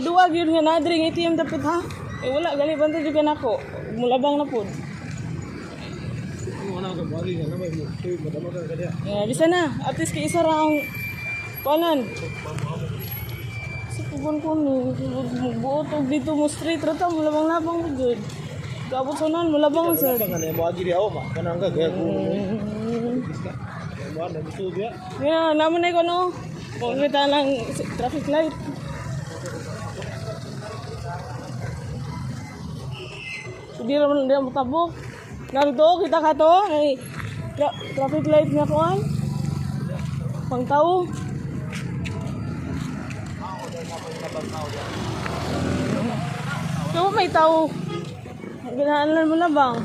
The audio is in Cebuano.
duwag yun nga naa diri nga ATM dapat ha. Eh wala gali bantay jud nako. Mulabang na pod. Ano ka bali nga naman mo. Tuy madama ka kanya. Yeah, bisa na. At least kay isa ra ang kuanan. Sa pugon ko ni buot og dito mo straight ra ta, mulabang-labang mo jud. Gabot sa unahan, mulabang sa. Nga na mo agi diha ma. Kanang ka gaya ko. Mo na gusto diha. Yeah, naman na ko no. Kung kita lang traffic light. Hindi naman hindi mo tabok. Narito, kita ka to. Ay, traffic light nga kuan. Pangtao. Kaya may tao. Ganahan mo na bang?